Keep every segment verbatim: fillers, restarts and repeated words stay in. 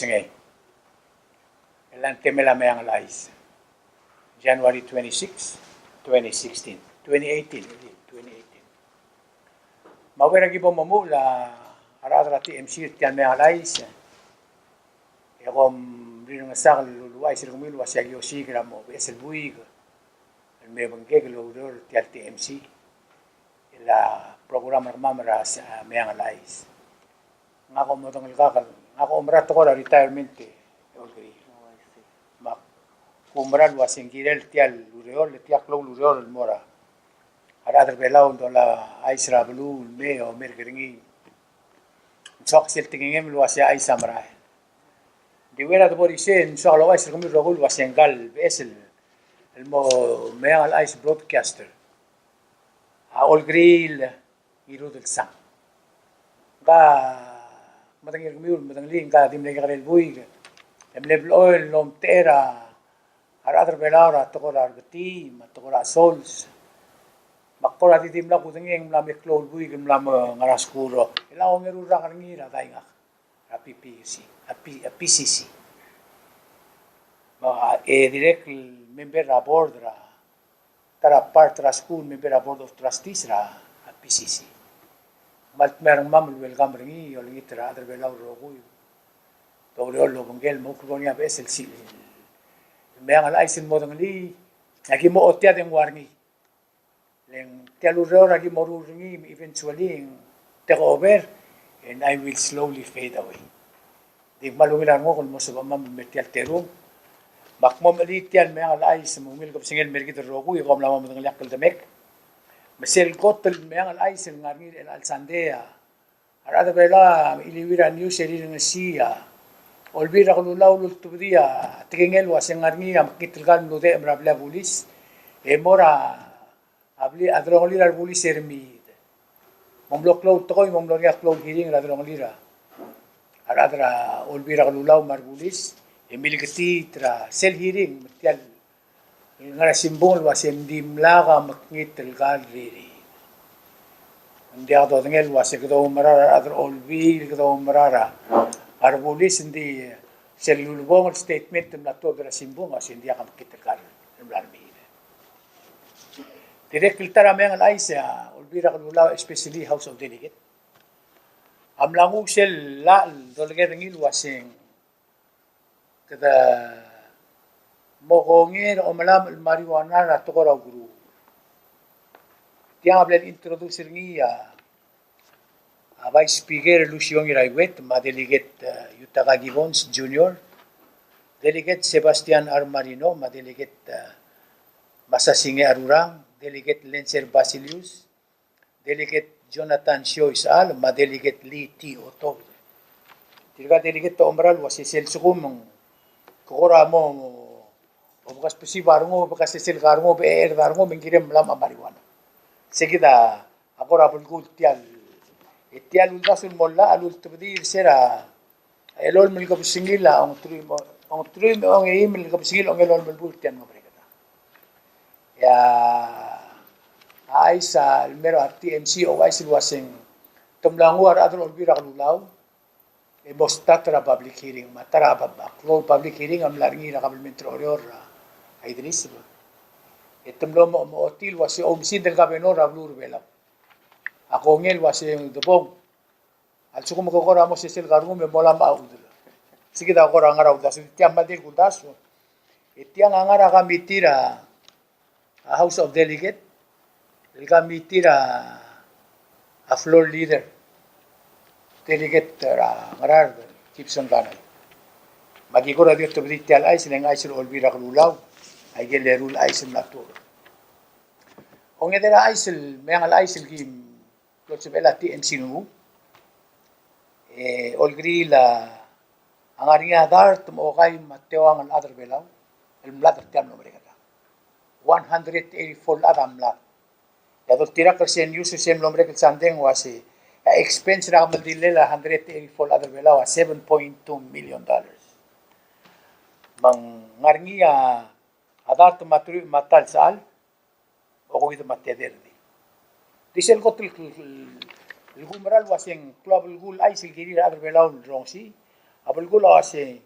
Sengei. E ng temel a Meang el Chais. January twenty-six, twenty sixteen, twenty eighteen, twenty eighteen. Me a uchei er a ki bo momuchel a rechad er a T M C er tia el Meang el Chais, e kom rirengesakl el uluuchais er kemiu el uasei aki osiik er a mo beches el buik el me obengkek el oureor er tia el T M C el program er kemam er a Meang el Chais. Ngak a omedengelkakl, ngak a oumera tekoi er a retirement e Olkeriil. Me ak oumera el uasei ng kirel tia el ureor, le tia klou el ureor el mo er a rechad er a Belau el dolai a chais er a beluu el mei e omerk er ngii. Ng soak sel tekingem el uasei a chais a merael. Ng di ua er a debo er isei e ng soak el ouchais er kemiu el rokui el uasei ngka el beches el mo Meang el Chais broadcaster a Olkeriil Ngirudelsang. Ngka medengei er kemiu el medengelii, ngka di mle kekerei el buik e mle blechoel el omtechei er a rechad er a Belau er a tekoi er a rebetii me a tekoi er a chesols. Me ak kora di dimlak kudengei e ng mla me klou el buik el mla mo ngar er a skuul. E a ongeru el rak er ngii er a daingak er a P P C, a P-, a P C C. Me a, e dirrek el member er a board er a, ta er a part er a skuul, member er a board of trustees er a, a P C C. Me a le dmeu a rengmam el welcome er ngii, olengit er a rechad er a Belau el rokui. Te oureor el obengkel, me kuk bo er ngii a beches el si-, el Meang el Chais el modengelii, aki mo ochotii a dengua er ngii. Le ng tia el ureor a ki mo ruul er ngii, me eventually ng take over, and I will slowly fade away. Di kmal ungil a renguk el mo sebechemam el mei er tia el terung. Me ak mo mechelii tia el Meang el Chais me a ungil kebesengei el mei er kid el rokui, e kom mla mo medengelii a kldemek. Me sel kot el Meang el Chais el ngar er ngii er chelecha el sandei a a rechad er a Belau a chiliuir a news e rirengesii a Olbiil er a Kelulau el ultebedii a tekingel el uasei ng ngar er ngii a mekngit el kar el mludechem er a blil a bulis e mo er a blil a delongelir a rebulis e remiid. Me ng mlo klou el tekoi, me ng mlo er ngii a klou el hearing er a delongelir a rechad er a Olbiil er a Kelulau me a rebulis e mileketiit er a sel hearing me tia el ngar er a simbung el uasei ng dimlak a mekngit el kar el ririid. Ng diak dodengei el uasei kede oumera er a rechad er a Olbiil, kede oumera er a rebulis, ng di sel ulebongel el statement el mla tuobed er a simbung el uasei ng diak a mekngit el kar el mla remiid. Dirrek el ta er a Meang el Chais a Olbiil er a Kelulau, especially House of Delegate, a mla nguu sel llach el dolekoi er ngii el uasei ng kede mo kongei er a omelamech el marijuana er a tekoi er a ukeruul. Tiang a bla le introduce er ngii a, a Vice Speaker Lucio Ngiraiwet me a Delegate, eh, Yutaka Gibbons Junior, Delegate Sebastian R. Marino me a Delegate, eh, Masasinge Arurang, Delegate Lencer Basilius, Delegate Jonathan Sioisechal me a Delegate Lee T. Otto. Tirka el delegate te oumera el uasei sel lsekum ng ke kora mo obekasbesib a rengum, obekasesel a rengum, obecherd a rengum, me ng kirem melamech a marijuana. Sei kid a kora belkul tia el, e tia el uldasu el mo llach a lultebedii er se er a elolem el kebesengil a ongeteruich me, ongeteruich me a ongeim el kebesengil a ongelolem el buil er tia el mlo merek. E a chais el mei er a T M C a ouchais el uaseng te mla nguu a rechad er a Olbiil er a Kelulau e mo start er a public hearing, me a ta er a pub-, a klou el public hearing a mla er ngii er a kabelment er a Oreor er a Idris. E te mlo mo, mo ochotii el uasei oumesingd el kabenor er a beluu er a Belau a kongei el uasei debong a lsekum ke kora mo sesel a rengum e mo melamech a chudel. Sei kid a kora ngar er a uldasu, tia kmal di el kuldasu. E tiang a ngar er a committee er a House of Delegate, el committee er a floor leader, Delegate er a Ngaraard Gibson Kanai. Me aki kora di otebedii tia el chais, le ng chais er a Olbiil er a Kelulau, aike el eru el chais el mla tuobed. Ongedei er a chais el, meang el chais el kim blo lsebechel a T M C el nguu, e Olkeriil a ngar er ngii a dart me a okai me a teuang el chad er a Belau el mlad er tia el mlo merek. One hundred eighty-four el chad a mlad. E a doltirakl er se el news er se el mlo merek el sandei ng uasei a expense er a kemeldillel a hundred eighty-four el chad er a Belau a seven point two million dollars. Me ng ngar er ngii a dart me a teruich me a ta el sechal, okeuid me a tedei er ngii. Di sel kot el, el, el kumerang el uaseng klou a belkul el chais el kirir a rechad er a Belau el rongesii, A belkul a uasei,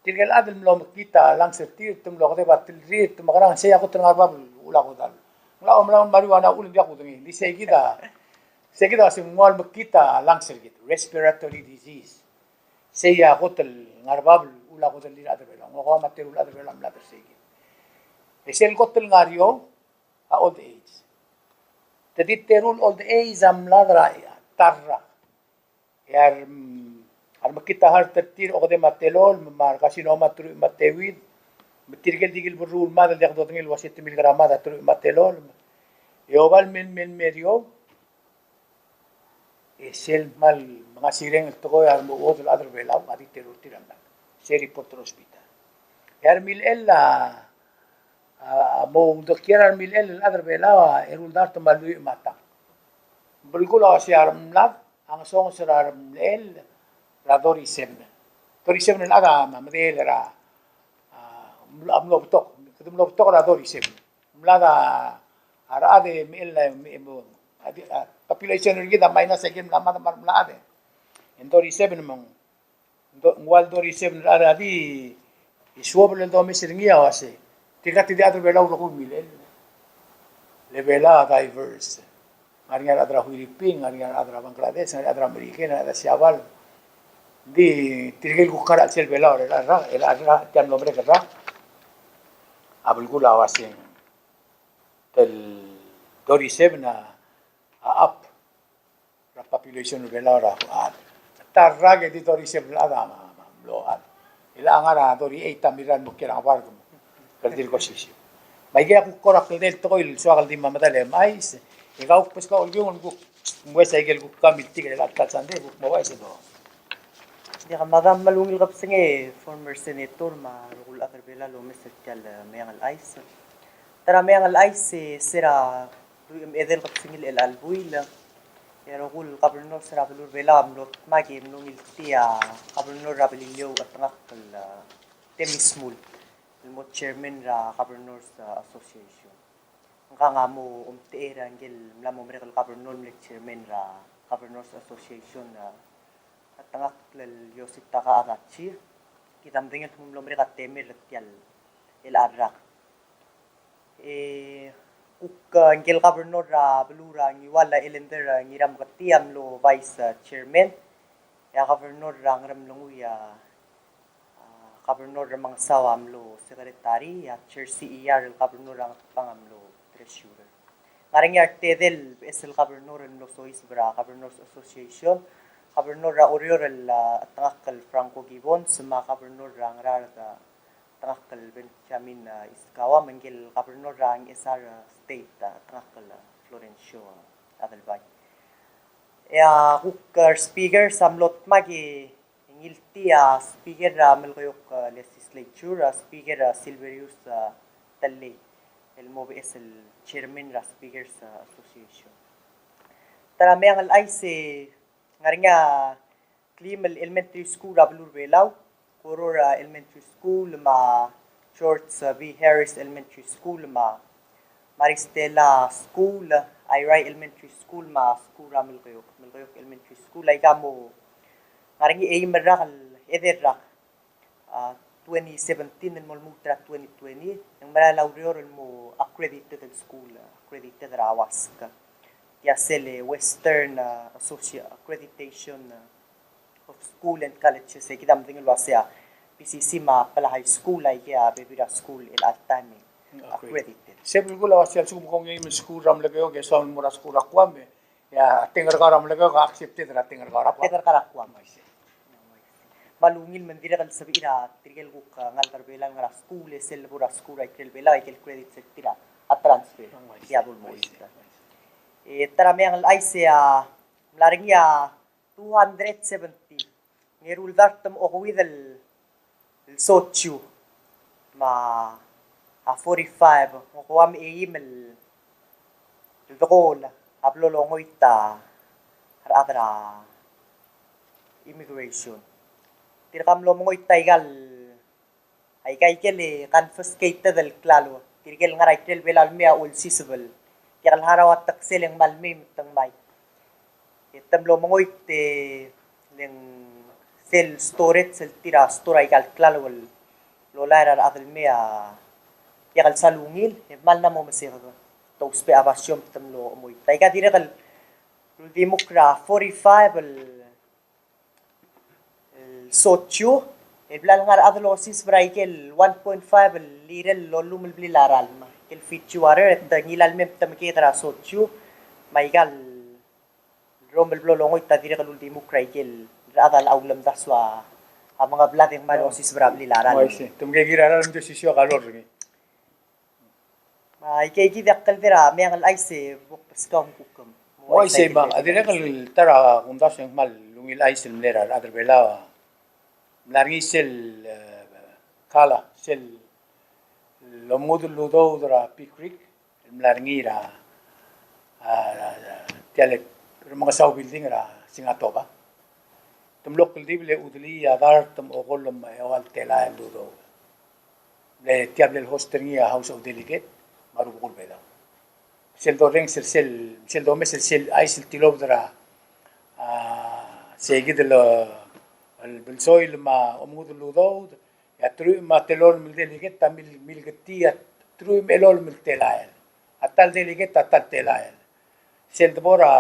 tirke el chad el mlo mekngit a lungs er tir, te mlo kedeb a telrir, te mekerang, sei a kot el ngar er a bab el ulakodall. Ng locha omerael el marijuana a uchul e ng diak kudengei. Di sei kid a, sei kid a uasei ng ua el mekngit a lungs er kid, respiratory disease. Sei a kot el ngar er a bab el ulakodall er a chad er a Belau. Ng okeua me a teru el chad er a Belau a mlad er sei kid. E sel kot el ngar er eou a old age. Te di teru el old age a mlad er a ta el rak. E a re, a remekngit a heart er tir a okedei me a telolem, me a recarcinoma a teruich me a teuid, me tirke el di kilberruul el mad el diak dodengei el uasei te milker a mad a teruich me a telolem. E oba el mei, mei, mei er eou, e sel kmal mengasireng el tekoi a remechuodel el chad er a Belau a di teru er tir a mlad. Sei a report er a hospital. E a remilechell a, a, a mo uldekial a remilechell el chad er a Belau a eru el dart me a lluich me a tang. Belkul a uasei a remlad a ngesonges er a remlechell er a thirty seven. Thirty seven el chad a medechel er a, a, mlo, mlo betok, kede mlo betok er a thirty seven. Mlad a rechad e mechell a, me, me, a di, a population er kid a minus a ikel mla mad me a remlad e. E ng thirty seven me ng, ng ua el thirty seven el chad a di, e suobel el domes er ngii a uasei, tirka te di chad er a Belau el rokui el milechell. Le Belau a diverse. Ng ngar er ngii a rechad er a Huiriping, ng ngar er ngii a rechad er a Bangladesh, ng ngar er ngii a rechad er a Merikel, ng ngar er ngii a rechad er a Siabal. Ng di tirke el kuk ngar er a chelsel Belau er a, er a, er a, er a, tia el mlo merek el rak. A belkul a uasei, tel thirty seven a, a up er a population er a Belau er a chad. Ta el rak e di thirty seven el chad a, a, a mlo chad. E le a ngar er a thirty eight a mirrael el mo kiei er a ngebard, kede dirk osisiu. Me aike a kuk kora kldei el tekoi el soak el di mo medal e mechais, e kau kbeskau el kiung el kuk mesa ikel kuk committee er chelecha el ta el sandei, kuk mo uaisei e do. Diak, madam, me a ungil kebesengei former senator me a rokui el chad er a Belau el omes er tia el meang el chais. Ta er a meang el chais e se er a lluich me a edei el kebesengil er chelecha el buil, e a rokui el governors er a beluu er a Belau a mlo dmak e mlo ngiltii a governor er a Beliliou Chetengakl el, a, Temmy Shmull el mo chairman er a Governors, a, Association. Ngkang a mo omtechei er a ngikel mla mo merek el governor el mle chairman er a Governors Association, a, Chetengakl el Yositaka Adachi. Kid a medengei el kmo ng mlo merek a temel er tia el chelecha el rak. E kuk, a, ngikel governor er a beluu er a Ngiwal, a Ellender, a, Ngirameketii a mlo vice, a, chairman. E a governor er a Ngeremlengui, a, a, governor er a Remengesau a mlo secretary, a Jersey Iyar el governor er a Ngatpang a mlo treasurer. Ng ngar er ngii a retedei el beches el governor el mlo soiseb er a Governors Association, governor er a Oreor el, a, Chetengakl el Franco Gibbons, me a governor er a Ngaraard, a, Chetengakl el Benjamin, a, Iskawa, me ngikel governor er a Ngchesar, a, State, a, Chetengakl el, a, Florencio, a, Adelbai. E a kuk, a, speakers a mlo dmak e ngiltii a speaker er a Melekeok, a, Legislature, a speaker, a, Silverius, a, Tellei, el mo beches el chairman er a Speakers, a, Association. Ta er a meang el chais e ng ngar er ngii a kleim el elementary school er a beluu er a Belau, Koror, a, Elementary School, me a George, a, V. Harris Elementary School, me a Maristella School, Airai Elementary School, me a school er a Melekeok, Melekeok Elementary School, aika a mo ngar er ngii a eim el rak el edei el rak, a, twenty seventeen el mo lmuut er a twenty twenty, e ng merael a ureor el mo accredited el school, a, accredited er a WASC. Tia sel Western, a, Associ-, Accreditation, a, of School and Colleges, e kid a medengei el uasei a PCC me a Palau High School, aike a bebil er a school el chelecha el taem e accredited. Accredited. Se belkul a uasei a lsekum kongei me school er a Melekeok e soam el mo er a school er a Guam, e a teng er kau er a Melekeok a accepted er a teng er kau er a Guam. Teng er kau er a Guam. Me a ungil me ng dirrek el sebechir a tirke el kuk, a, ngalek er a Belau el ngar er a school, e sel lebo er a school er a ikrel Belau, aike el credit er tir a transfer. Tia bo el mo uaisei. E ta er a meang el chais e a mla er ngii a two hundred seventy. Ng eru el dart me a okeuid el sotiu me a forty-five, ng okeua me a eim el dekool a blo longoit a rechad er a immigration. Tirka mlo mengoit aika el Aika ikel confiscated el klalo, tirke el ngar er a ikrel Belau el mei a ulsiseb el, tia el harau a teksel e ng kmal mei me te ngmai. E te mlo mengoit e le ng sel storage, sel tir a store aika el klalo el lolai er a rechad el mei a diak el sal ungil, e kmal mla mo meseked. Te ousbech a basio me te mlo chemoit. Aika dirrek el uldimukl er a forty-five el, el sotiu, el bla lengar a rechad el osiseb er aike el one point five el lirel el ollum el blil a ralm. Aike el Fiji Water, e te ngilai el mei me te mekeek er a sotiu, me aika el rrom el blo longoit a dirrek el uldimukl er aike el rechad a locha ulemdasu a mengeblad e ng kmal osiseb er a blil a ralm. Uaisei, te mekekir a ralm e te osisiu a klalo er ngii. Me aike kid a kldei er a Meang el Chais e bo kbeskau me kukem. Uaisei, me a dirrek el ta er a kumdasu e ng kmal ungil chais el mle er a rechad er Belau. Mla er ngii sel, e, kala, sel lomengudel el udoud er a Pea Creek, el mla er ngii er a, a, a, tia el Remengesau Building er a Singatoba. Te mlo kldibel e chudelii a dart me a okolem me a eua el telael el udoud. Le tia el mle host er ngii a House of Delegate me a rubekul Belau. Sel dorrenges er sel, sel domes er sel chais el tilobed er a, a, seikid el, el belsoil me a omengudel el udoud, e a truich me a telolem el delegate a mil, milketii a truich me a elolem el telael. A ta el delegate a ta el telael. Sel debo er a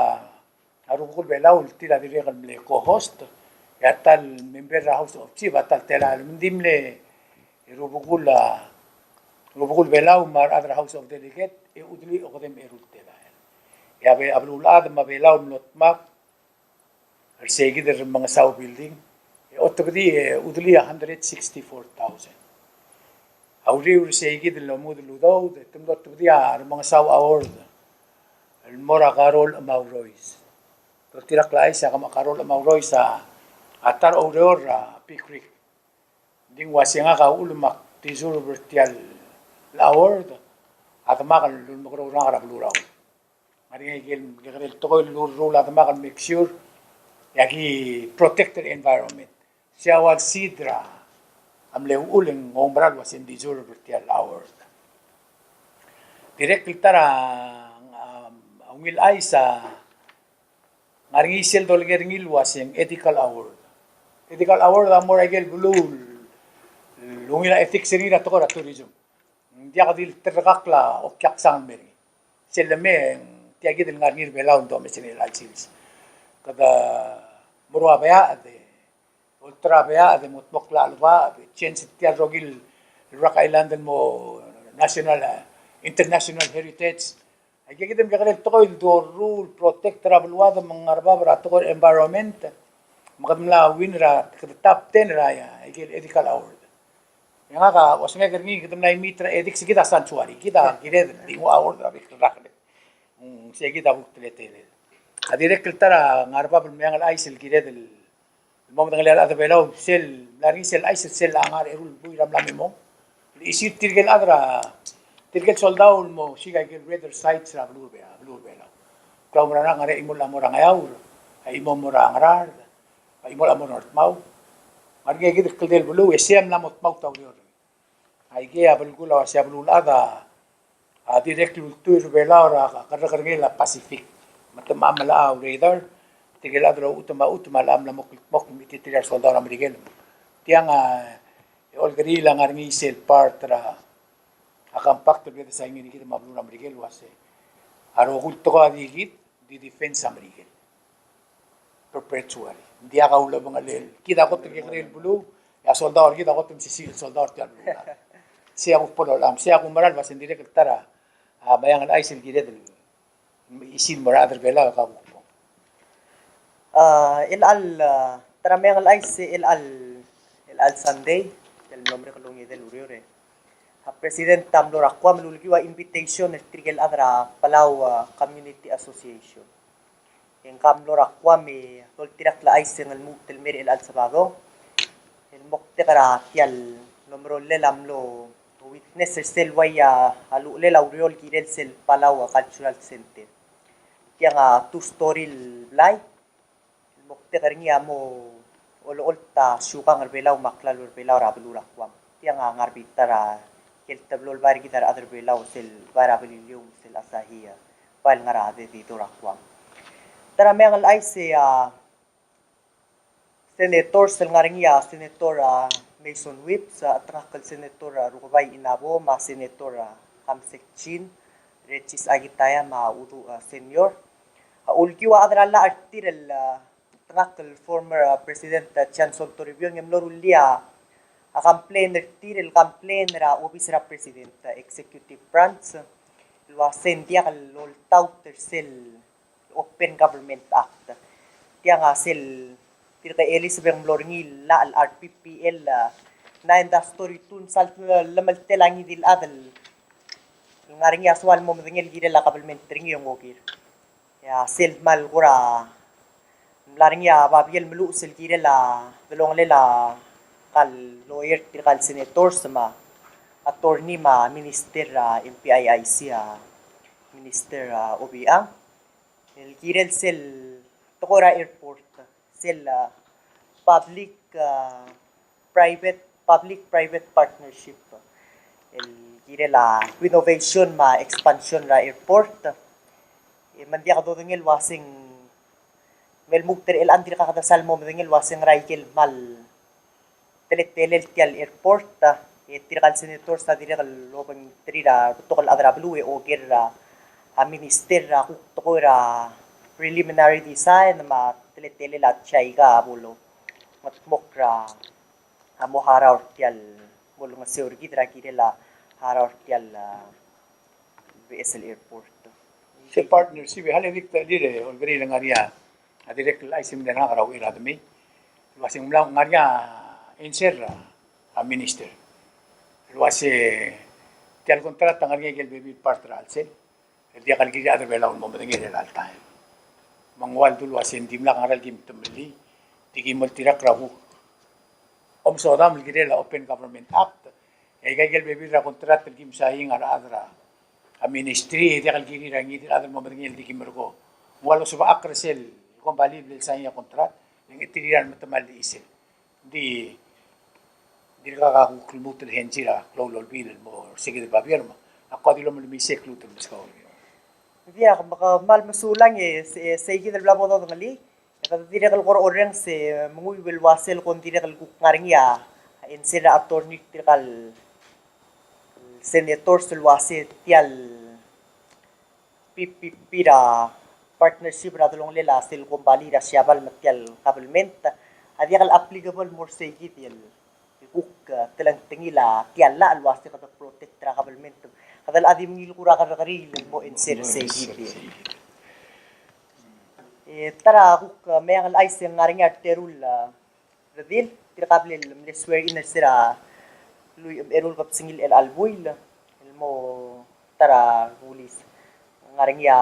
a rubekul Belau el tir a dirrek el mle co-host, e a ta el member er a House of Chief a ta el telael. Me ng di mle rubekul a, rubekul Belau me a rechad er a House of Delegate, e chudelii a okedei me a eru el telael. E a be-, a beluulechad me a Belau el mlo dmak er seikid el Remengesau Building, e otebedii e chudelii a hundred sixty-four thousand. A uriul er seikid el omengudel el udoud, e te mlo otebedii a Remengesau Award el mo er a Carol Amaurois. Doltirakl a chais e a kmo a Carol Amaurois a, a ta er a oureor er a Pea Creek. Ng di ng uase ngak a uchul me ak deserve er tia el award, a demak el ulemekerreu er ngak er a beluu er a Guam. Ngar er ngii aike el kekerei el tekoi el lurruul a demak el make sure e aki protect er a environment. Sei a ua el seed er a mle uchul e ng oumera el uase ng deserve er tia el award. Dirrek el ta er a, a, ungil chais a ngar er ngii sel dolekoi er ngii el uase ng ethical award. Ethical award a mo er aike el beluu el ungil a ethics er ngii er a tekoi er a tourism. Ng diak di le terrekakl a okiaksang el mer ngii. Sel lemei e ng tia kid el ngar er ngii er Belau el domes er ngii er chelecha el sils. Kede meruul a beached, olterau a beached, e mo dmokl a chelebacheb, e change tia el rokir el Rock Island el mo national, international heritage. Aike kid el mekekerei el tekoi el doruul, protect er a beluad me ng ngar er bab er a tekoi er a environment. Me kede mla win er a, kede top ten er a, aike el ethical award. E ngak a osengek er ngii, kede mla imiit er a ethics, kid a sanctuary, kid a kired el di nguu a award er a bek el rak. Mm, sei kid a kuk teletelel. A dirrek el ta er a ngar er bab el Meang el Chais el kired el mo medengelii a rechad er Belau, sel, mla er ngii sel chais, sel a ngar er a eru el buil er a mla me mong. Isir tirke el chad er a, tirke el soldau el mo siik aike el radar sites er a beluu er Be-, beluu er Belau. Klaumerang, ngar er a chimo el mo er a Ngeaur, a chimo el mo er a Ngaraard, a chimo el mo er a Ngardmau. Ngar er ngii a kid el kldei el beluu, e sei a mla mo dmaut a ureor. Aike a belkul a uasei a beluulechad a, a dirrek el ultuil er Belau er a kerrekerngel a Pacific. Me te mla mo er a radar, tirke el chad el ouchutem a chutem a locha mla mo kldmokl el mechititerir a resoldau er a Merikel. Tiang a, e olkeriil a ngar er ngii sel part er a, a compact el bla de sign er kid me a beluu er a Merikel el uasei a rokui el tekoi a di kid, di defense a Merikel. Perpetually. Ng diak a ulebengelel. Kid a kot el kekerei el beluu, e a soldau er kid a kot el mesisiich el soldau er tia el beluu. Sei a kuk bo lolab, sei a kuk mera el uasei ng dirrek el ta er a, a, Meang el Chais el kired el, isir el mo er a rechad er Belau e ka kuk bo. A, el chelecha el, a, ta er a Meang el Chais, el chelecha el, el chelecha el Sunday, el mlo merek el ongedei el ureor e a President a mlo er a Guam el ulekiu a invitation er tirke el chad er a Palau, a, Community Association. E ngka a mlo er a Guam e doltirakl a chais e ng lmuut el mei er chelecha el Sabado. El moktek er tia el omerolel a mlo witness er sel uai a, a uchelel a ureor el kirel sel Palau Cultural Center. Tiang a two story el blai. El moktek er ngii a mo olecholt a siukang er Belau me a klalo er Belau er a beluu er a Guam. Tiang a ngar er a bita er a ikel teblo el bai er kid a rechad er Belau, sel bai er a Beliliou, sel Asahi, bai el ngar er a Dededo er a Guam. Ta er a Meang el Chais e a senators el ngar er ngii a Senator, a, Mason Whipps, a, chetengakl el Senator, a, Rukebai Inabo, me a Senator, a, Camsek Chin, Regis Akitaya, me a Uduch, a, Senior. A, ulekiu a chad er a llach er tir el, a, chetengakl el former, a, President, a, Johnson Toribiong, e mlo rullii a, a, complain er tir el complain er a obis er a President, a, Executive Branch, el uasei ng diak loltaut er sel Open Government Act. Tiang a sel tirke el sebechel mlo er ngii el llach el R P P L, a, nine dash thirty-two, ng sal llemeltel a ngii di el chad el ngar er ngii a soal el mo medengei el kirel a kabelment er ngii e ng oker. E a sel kmal kora mla er ngii a babier el meluches el kirel a delongelel a kal lawyer er tirka el senators me a attorney me a minister er a M P I I C, a Minister, a, Obichang. El kirel sel tekoi er a airport, sel, a, public, a, private, public private partnership. El kirel a renovation me a expansion er a airport. E me ng diak dodengei el uaseng me lmuut er chelechang, tirka kede sal mo medengei el uaseng ngera ikel kmal teletelel tia el airport, a, e tirka el senators a dirrek el obengterir a rebetok el chad er a beluu e oker er a, a, minister er a kuk tekoi er a preliminary design me a teletelel a JICA a bo lomekmokl er a, a, mo harau er tia el, mo olengeseu er kid er a kirel a harau er tia el, a, beches el airport. Se partnership e hale dik ta lire, olberi le ngar er ngii a a dirrek el chais el mle er ngak er a uchei er a demei el uaseng ng mla ngar er ngii a answer er a minister el uase tia el contract a ngar er ngii a ikel bebil el part er a chelsel el diak el kirir a rechad er a Belau el mo medengei er chelecha el taem. Me ng ua ldu el uase ng dimlak a ngera el kim temellii, di kim oltirakl er a kuk omesodam el kirel a Open Government Act, e aika ikel bebil er a contract el kim sain a rechad er a a ministry e diak el kirir a ngii di el chad el mo medengei el di kim er ko. Ng ua losebechakl er sel kombalii el mle sain a contract, e ng tir a metemall el chisel. Di, dirkak a kuk lmuut el hensi er a klou el olbiil el mo er se kid el babier me ak kuk di lomelemiis e kluut el meskau. Diak, me ke kmal mesulang e, e sei kid el bla bo dodengelii. E kede dirrek el kora orrenges e menguiu el uase el kuk dirrek el kuk ngar er ngii a answer er a attorney er tirka el senators el uase tia el P P P er a partnership er a delongelel a sel kombalii er a Siabal me tia el kabelment a diak el applicable el mo er sei kid el kuk, e, telengtengil a tia el llach el uase kede protect er a kabelment. Kede locha di mengiil kuk er a kerrekeriil el mo answer er sei kid. E, ta er a kuk, e, meang el chais e ng ngar er ngii a reteru el, e, redil, tirka el bla mle swear in er se er a lluich me a eru el kebesengil er chelecha el buil el mo ta er a rebulis. Ng ngar er ngii a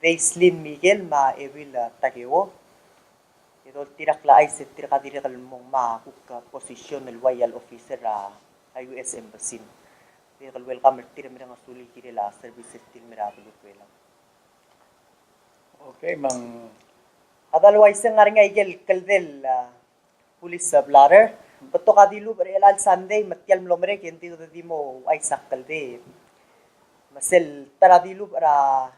Deislin Miguel me a Ebil, e, Takeo. E doltirakl a chais e tirka a dirrek el mo ngmai a kuk, e, position el ua ia el officer er a, a, U S Embassy. Dirrek el welcome er tir e mereng a suliu el kirel a service er tir el mei er a beluu er a Belau. Okay, me ng. A dal uaisei ng ngar er ngii a ikel kldei el, a, police, a, blotter. Betok a dilubech er chelecha el Sunday me tia el mlo merek e ng di kede di mo ouchais a kldei. Me sel ta er a dilubech er a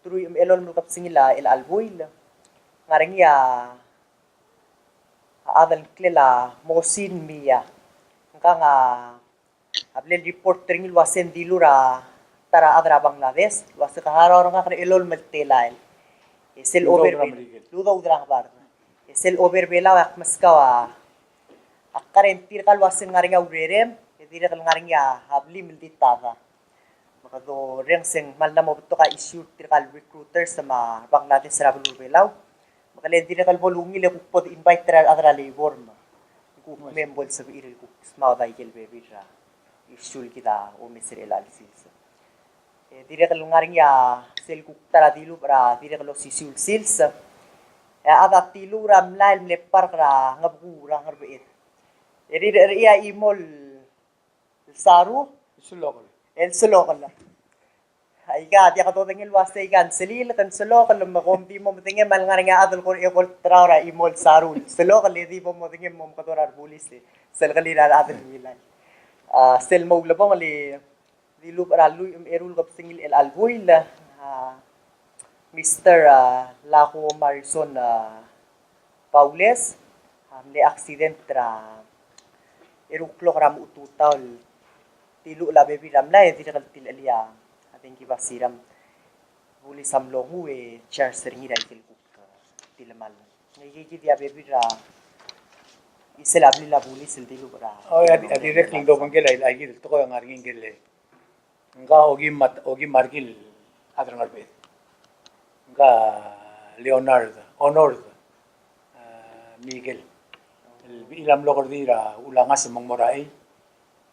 teruich me a elolem el kebesengil er chelecha el buil. Ng ngar er ngii a chad el ngklel a Mohsin Mia. Ngkang a, a bla lereport er ngii el uase ng dilu er a ta er a chad er a Bangladesh el uase ke harau er ngak er a elolem el telael. E sel ober, udoud er a Ngebard. E sel ober Belau e ak meskau a, ak guarantee er kau el uase ng ngar er ngii a urerem, e dirrek el ngar er ngii a blim el di tada. Me kede orrenges e ng kmal mla mo betok a issue er tirka el recruiters me a Bangladesh er a beluu er a Belau. Me kele dirrek el bo lungil e kuk bo de invite er a rechad er a labor me kuk mei me bo lsebechir el kuk smaod a ikel bebil er a issue el kid a omes er chelecha el sils. E dirrek el ngar er ngii a sel kuk ta er a dilubech er a dirrek el osisiu el sils. E a chad a tiluu er a mlai el mle park er a Ngebekuu er a Ngerbeched. E rirechii a chimo el saru el selokel. El selokel. Aika, diak dodengei el uase aika ng selilek, ng selokel, me kom di mo medengei me a lengar er ngii a chad el kora eko el terau er a chimo el saru el selokel, e di bo modengei me momekedong er a rebulis e selekelir a rechad el milai. A, sel mo ulebongel e dilubech er a lluich me a eru el kebesengil er chelecha el buil, a, Mister, a, Lago Marison, a, Baules, a mle accident er a eru el klok er a mechut el tutau el tiluchel a bebil er a mlai e dirrek el tilechelii a dengki basirem. Bulis a mlo nguu e charge er ngii er a ikel kuk tilemall. Ngii kid a bebil er a isel a blil a bulis el dilu er a. O, a dirrek el dobengkel a ikid el tekoi e ng ngar er ngii ngike el Ngka Okim Mat-, Okim Markil a chad er a Ngerbeched. Ngka Leonard, Honor, a, Mikel. El bechil a mlo kerdii er a Ulangas me ng mo er a chei.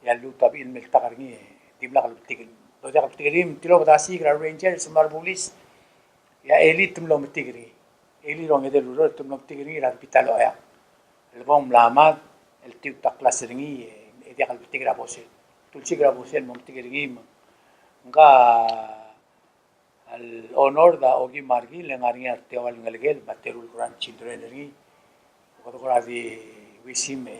E a lluut a bechil el meltak er ngii, dimlak el betik. Lo diak el betik er ngii, me tilobed a siik er a Rangers me a rebulis. E a elii te mlo metik er ngii. Elii er a ongedei el ureor te mlo metik er ngii er a Debita Loeang. El bong mla mad, el tiut a klas er ngii, e diak el betik er a bosel. Tulsiik er a bosel el mo metik er ngii me. Ngka el Honor a Okim Markil, e ng ngar er ngii a reteua el ngelekel, me a teru el grandchildren er ngii. Kede kora di wish him a,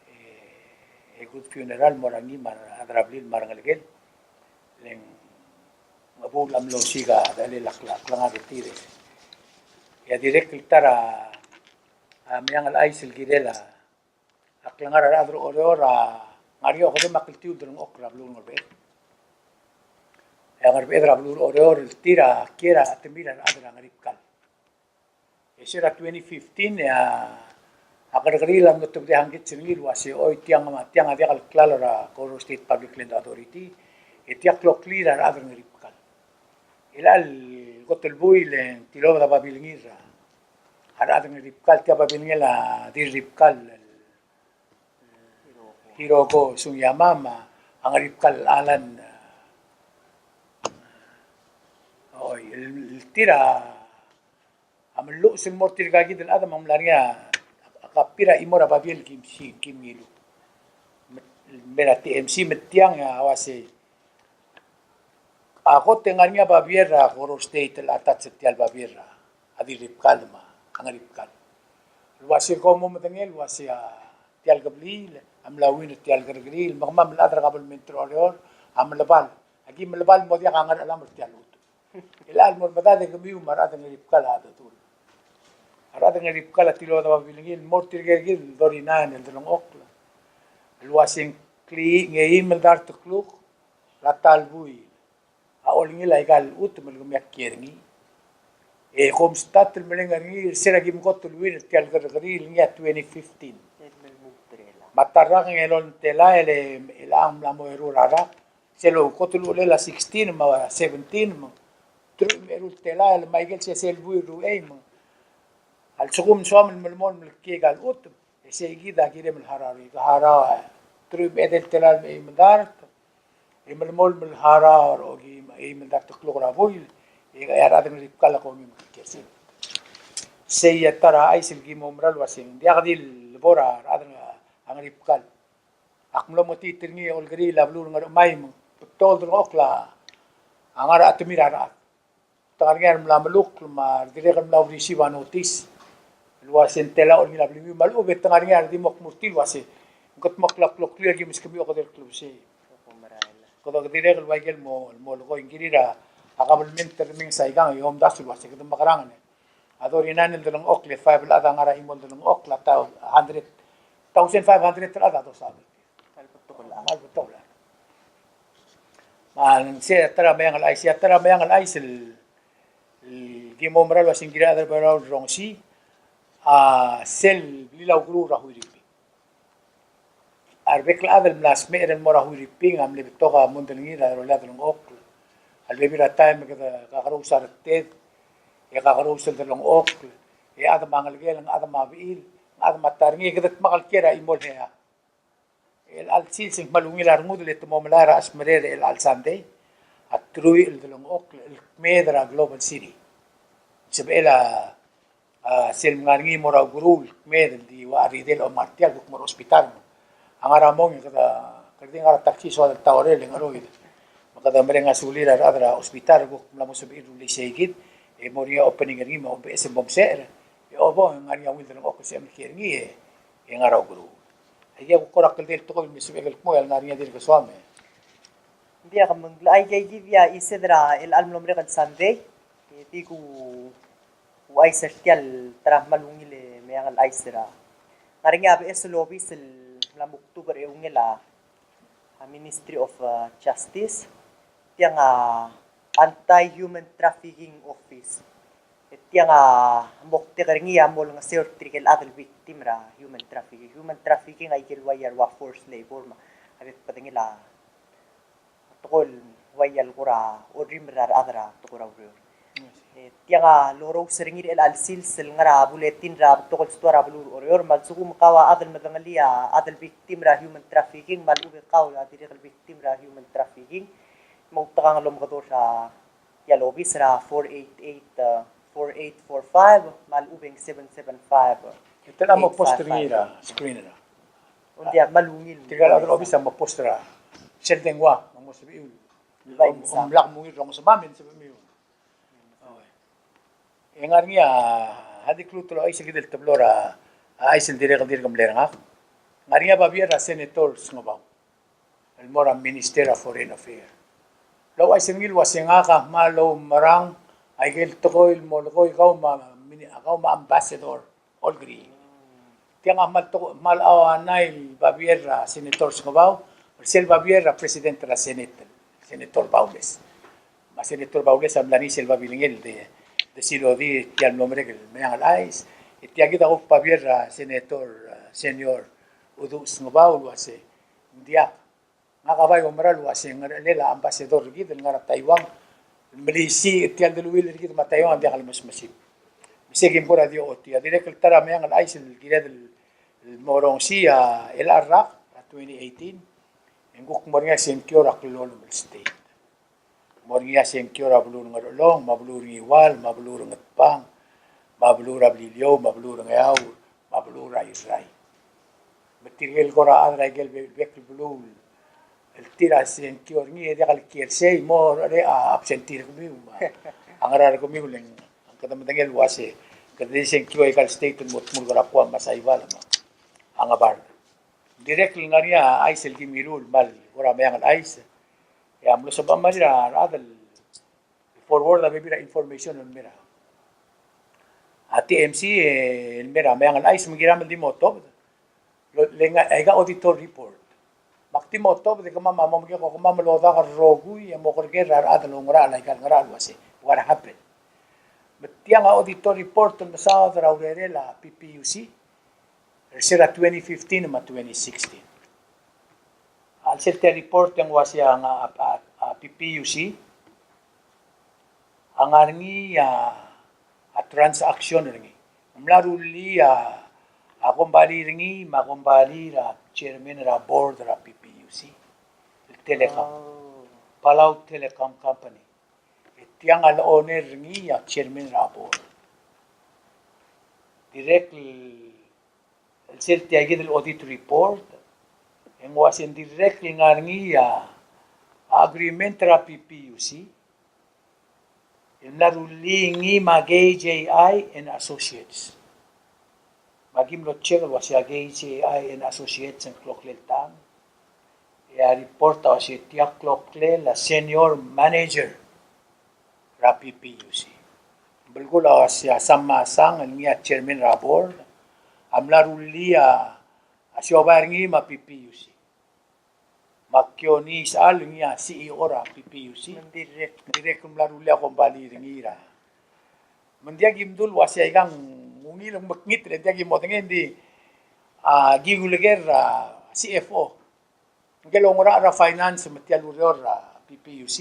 a, a good funeral, mo er a ngii me a rechad er a blil me a rengelekel. Le ng ngebuul a mlo siik a delel a kle-, klengar er tir. E a dirrek el ta er a, a, meang el chais el kirel a, a klengar er a rechad er a Oreor a ngar er ngii a okedei me a kltiu el delengchokl er a beluu er a Ngerbeched. E a Ngerbeched er a beluu er a Oreor el tir a kiei er a chetemir a rechad er a Ngeribkal. E se er a twenty fifteen, e a, a kerrekeriil a mlo tebedii a hangkets er ngii el uase, oi, tiang, tiang a diak el klalo er a Koror State Public Land Authority, e tia kloklii er a rechad er a Ngeribkal. E chelecha el kot el buil e ng tilobed a babilngir er a rechad er a Ngeribkal, tia babilngel a Dirribkal, Hiroko Sugiyama me a Ngeribkal Alan, oi, el, el tir a a melluches el mo er tirka kid el chad me ng mla er ngii a, a copy er a chimo er a babier el kim si, kim ngiluu. Me, me er a T M C me tiang a uase a kot e ng ngar er ngii a babier er a Koror State el attach er tia el babier er a Dirribkal me a Ngeribkal. El uase kom mo medengei el uase a tia el kebliil a mla win er tia el kerrekeriil, me kemam el chad er a kabelment er a Oreor a melebal. Aki melebal el mo diak a ngerchelam er tia el chutem. Chelecha el mo er medad e kemiu me a rechad er a Ngeribkal a chedul. A rechad er a Ngeribkal a tilobed a babilngir el mo er tirke kid el thirty-nine el delengchokl el uase ng kleim el dart el kluk er a ta el buil a olengil aika el chutem el kemiu a kiei er ngii. E kom start el mereng er ngii er se er a kim kot el win er tia el kerrekeriil er ngii a twenty fifteen. Me a ta el rak e ng elolem el telael e chelechang ng mla mo eru er a rak. Sel kot el uchelel a sixteen me a seventeen me ng teruich me a eru el telael, me aike el sesei el buil er a uchei me ng a lsekum ng soam el melemolem el kiei aika el chutem, e sei kid a kirem el harau er ngii, ke harau a teruich me a edei el telael me a eim el dart, e melemolem el harau er a okeim, eim el dart el kluk er a buil, e a rechad er a Ngeribkal a kongei me ke kiei er sei. Sei a ta er a chais el kim oumera el uaseng, ng diak di lebo er a rechad er a Ngeribkal. Ak mlo metiit er ngii e olkeriil a beluu er a Ngerchemai me ng betok el delengchokl a ngar er a chetemir a rechad. Te ngar er ngii a remla melukl me a redirrek el mla receive a notice el uase ng tela olengil a bliu me a lechub e te ngar er ngii a redimokl me er tir el uase ng kede mo klokloklii a ki meskemiu a okedei el klebesei. Kede dirrek el ua ikel mo, mo lekoi ng kirir a kabelment el remenges aikang e omdasu el uase kede mekerang e a thirty-nine el delengchokl e five el chad a ngar er a chimo el delengchokl a ta hundred, thousand five hundred el chad a dosaod. Me a ng sei a ta er a meang el chais, a ta er a meang el chais el, el kim oumera el uaseng kirir a rechad er a Belau el rongesii a sel blil a ukeruul er a Huiriping. A rebek el chad el mla smecher el mo er a Huiriping a mle betok a mondai er ngii er a rolel a delengchokl. A lebebil er a taem e kede kakerous a reted, e kakerous el delengchokl, e chad me a ngelekel, ng chad me a bechil, ng chad me a ta er ngii, e kede dmak el kiei er a chimo el hea. Chelecha el sils e ng kmal ungil a rengud el te mo melai er a chesmerel er chelecha el Sunday a teruich el delengchokl el kmeed er a Global City. Sebechel a A, sel mngar er ngii mo er a ukeruul el kmeed el di ua Ridel Omartial, kuk mo er a hospital. Me a ngar er a mong e kede, kede di ngar er a taxi, soad el ta er a orel e ng cheroid. Me kede mereng a sulir a rechad er a hospital, kuk mla mo sebechir el rullii sei kid, e mo er ngii a opening er ngii me a obeches e bo msecher. E obo, e ng ngar er ngii a ungil delengchokl el sebechem el kiei er ngii, e, e ngar er a ukeruul. Aika kuk kora kldei el tekoi el me sebechek el kmo, e a lengar er ngii a dirk soam e. Ng diak, me ng aika kid a chised er a chelecha el mlo merek el Sunday, e di ku Uaisei er tia el ta er a kmal ungil e meang el chais er a. Ng ngar er ngii a beches el obis el mla mo kuk er a eungel a, a Ministry of, uh, Justice, tiang a Anti-Human Trafficking Office. E tiang a moktek er ngii a mo olengeseu er tirke el chad el victim er a human trafficking. Human trafficking a ikel ua ia el ua forced labor me a bek el bedengel a tekoi el ua ia el kora orrimel er a rechad er a tekoi er a ureor. E tiang a lorous er ngii er chelecha el sils el ngar er a bulletin er a betok el stoa er a beluu er Oreor, me a lsekum kau a chad el medengelii a chad el victim er a human trafficking, me a lechub e kau a dirrek el victim er a human trafficking, moutekangel el omekedong er a tia el obis er a four eight eight, uh, four eight four five, me a lechub e ng seven seven five. E te mo post er ngii er a screen er a. Ng diak, kmal ungil. Tirka el chad er a obis a mo post er a sel dengua, me ng mo sebechiu. Bai, mesa. Omlak mo ungil el rongsemam e ng sebechemiu. E ngar er ngii a, a di kuk el ouchais el kid el teblo er a, a chais el dirrek el dirk mle er ngak. Ngar er ngii a babier er a Senator Sengebau el mo er a Minister er a Foreign Affairs. El ouchais er ngii el uase ngak a kmal oumerang a ikel tekoi el molekoi kau me a mini-, kau me a Ambassador Olkeriil. Tiang a kmal teko-, kmal ua ngii el babier er a Senator Sengebau er sel babier er a President er a Senate, Senator Baules. Me a Senator Baules a mla er ngii sel babilngel de, de silodii tia el mlo merek el Meang el Chais. E tia kid a kuk babier er a Senator, uh, Senior Uduch Sengebau el uase ng diak. Ngak a bai oumera el uase ngerechelel a ambassador er kid el ngar er a Taiwan el melisiich er tia el deleuill er kid me a Taiwan a diak lemesmesii. Me sei kim kora di ochotii. A dirrek el ta er a Meang el Chais el kired el mo rongesii a chelecha el rak er a twenty eighteen, e ng kuk mo er ngii a sengkio er a klou el state. Mo er ngii a sengkio er a beluu er a Ngerchelong, me a beluu er a Ngiwal, me a beluu er a Ngatpang, me a beluu er a Beliliou, me a beluu er a Ngeaur, me a beluu er a Irrai. Me tirke el kora chad er a ikel be-, bek el beluu el tir a sengkio er ngii e diak el kiei er sei, mo er a absentee er kemiu, me a ngera er kemiu le ng kede medengei el uase kede di sengkio a ikal state el mo tmurk er a Guam me a Saipan me a Ngebard. Dirrek el ngar er ngii a chais el kim ngiluu el kmal kora meang el chais. E a mlo sebechemiu a rechad el forward a bebil er a information el mei er a, a TMC, e, el mei er a Meang el Chais me ng kiram el di mo tobed. Lo, le ng, aika auditor report. Me ak di mo tobed e kemam a mo mekek, kemam el odak el rokui e mo kerker er a rechad el oungerachel aika el ngerachel el uase what happened. Me tiang a auditor report el mesaod er a urerel a PPUC er se er a twenty fifteen me a twenty sixteen. A chelsel tia el report e ng uase a, a, a, a PPUC a ngar er ngii a, a transaction er ngii. Ng mla rullii a, a kombalii er ngii me a kombalii er a chairman er a board er a PPUC el Telecom. Oh. Palau Telecom Company. E tiang a le owner er ngii a chairman er a board. Dirrek el el sel tia kid el audit report, e ng uase ng dirrek el ngar er ngii a agreement er a PPUC el mla rullii ngii me a KJI and Associates. Me aki mlo check el uase a KJI and Associates a ng kloklel tang. E a report a uase tia kloklel a senior manager er a PPUC. Belkul a uase a Sam Masang el ngii a chairman er a board a mla rullii a siobai er ngii me a PPUC. Me a Kione Isechal el ngii a CEO er a PPUC. Ng dirrek, ng dirrek el mla rullii a kombalii er ngii er a. Me ng diak kimdu el uase aika ng ungil el mekngit, le ng diak kimodengei, ng di a ki uleker er a CFO. Ngike el oungerachel er a finance me tia el ureor er a PPUC.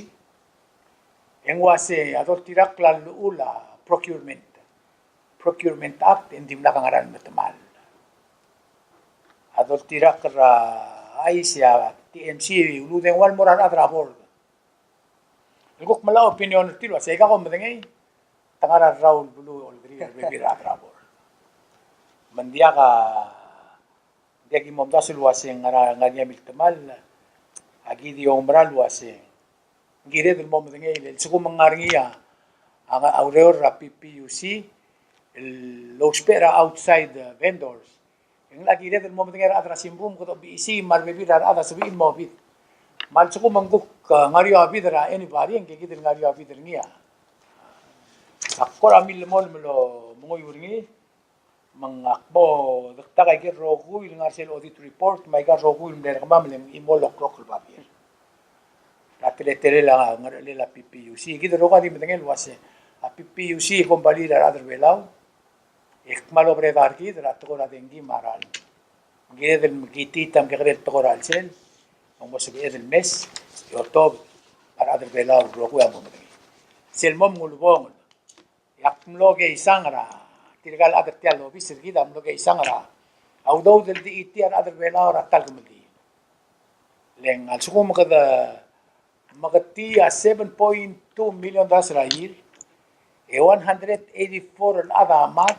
E ng uase a doltirakl a llechul a procurement, Procurement Act, e ng dimlak a ngera el metemall. A doltirakl er a chais e a TMC a uludengua el mo er a rechad er a board. El kuk melai a opinion er tir el uase aika kom medengei, te ngar er a rraul beluu el olekeriil er a bebil er a rechad er a board. Me ng diak a Ng diak ki momdasu el uase ng ngar er ngii a miltemall, a ki di oumera el uase ng kired el mo medengei el lsekum ng ngar er ngii a, a ureor er a PPUC el lousbech er a outside vendors, e ng locha kired el mo medengei a rechad er a simbung me kede obisii me a rebebil er a rechad a sebechir el mo bid. Me a lsekum ng kuk, a, ngar er eou a bid er a anybody, e ng kid el ngar er eou a bid er ngii a Ak kora millemolem el omenguiu er ngii, me ng ak mo dektak aike el rokui el ngar er sel audit report, me aika el rokui el mle er kemam el ng chimo el oklok el babier. A teletelel a ngerechelel a PPUC, kid el rokui a di medengei el uase a PPUC a kombalii er a rechad er Belau, e kmal oberedar kid er a tekoi er a dengki me a ralm. Ng kired el mekitii a mekekerei el tekoi er a chelsel, me ng mo sebeched el mes, e otobed a rechad er Belau el rokui a mo medengei. Sel mo ulebongel e ak mlo keisang er a, tirka el chad er tia el obis er kid a mlo keisang er a udoud el di chitii a rechad er Belau er a ta el kemeldiil. Le ng a lsekum kede meketii a seven point two million dollars er a year, e one hundred eighty-four el chad a mad,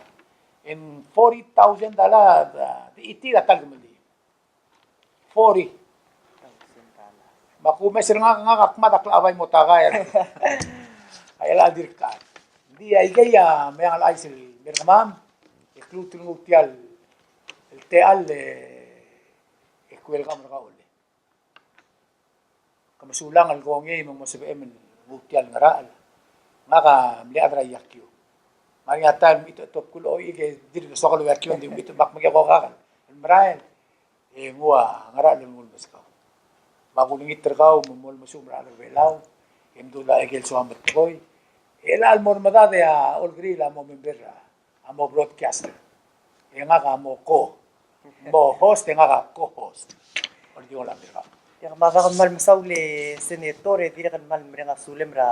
e ng forty thousand dollars a di chitii er a ta el kemeldiil. Forty. Me a kumes er ngak, ngak a kmad a klechabai mo takai. A chelecha el dirk chad. Ng di aikei a Meang el Chais el mer kemam, e kluut el nguu tia el techall e, e welcome er kau. Ke mesulang el kongei me ng mo sebechem el nguu tia el ngerachel. Ngak a mle chad er a iakiu. Me a ngar er ngii a taem el mechitechut a bkul a ochik e dirk soak el ouiakiu, ng di mechitechut me ak mekek okak el merael. E nguu a ngerachel el nguu el meskau. Me ak ulengit er kau me mo mesuub er a rechad er Belau, e mdu el chaikel soam el tekoi. E chelecha el mo er medad e a Olkeriil a mo member er a, a mo broadcaster. E ngak a mo co, mo host, e ngak a co-host. Oldiungel a mera. Ia, me ak kmal mesaul e Senator, e dirrek el kmal mereng a sulem er a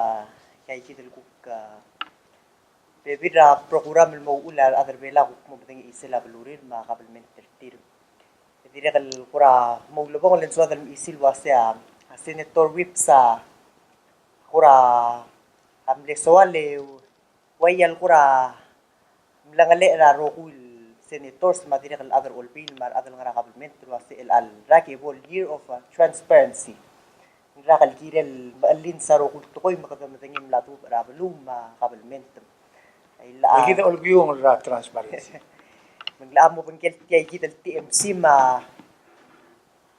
ikaikid el kuk, a, bebil er a program el mo uchul a rechad er Belau el kuk mo medengei a chisel a belurir me a kabelment er tir. E dirrek el kora mo ulebongel e ng soad el mechisi el uasei a, a Senator Whipps a kora mle soal e ua ia el kora mlengelechel er a rokui el senators me a dirrek el chad er a Olbiil me a rechad el ngar er a kabelment el uasei chelecha el rak e bo el year of, uh, transparency. Ng rak el kirel mechellins a rokui el tekoi me kede medengei el mla dubech er a beluu me a kabelment. Aikid a olkiung er a transparency. Me ng locha mo obengkel tia ikid el TMC me a,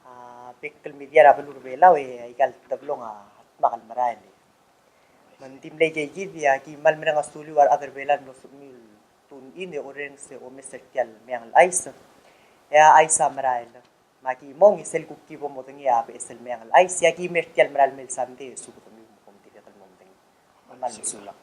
a, bek el media er a beluu er a Belau e aika el teblong a dmak el merael. Me ng di mle ikakid e aki kmal mereng a suliu a rechad er Belau el mlo sebechemiu el tune in e orrenges e omes er tia el Meang el Chais. E a chais a merael. Me aki mong e sel kuk ki bo modengei a beches el Meang el Chais e aki mei er tia el merael mei el sandei e subedemiu me kom dirrek el mo medengei. Kmal mesulang.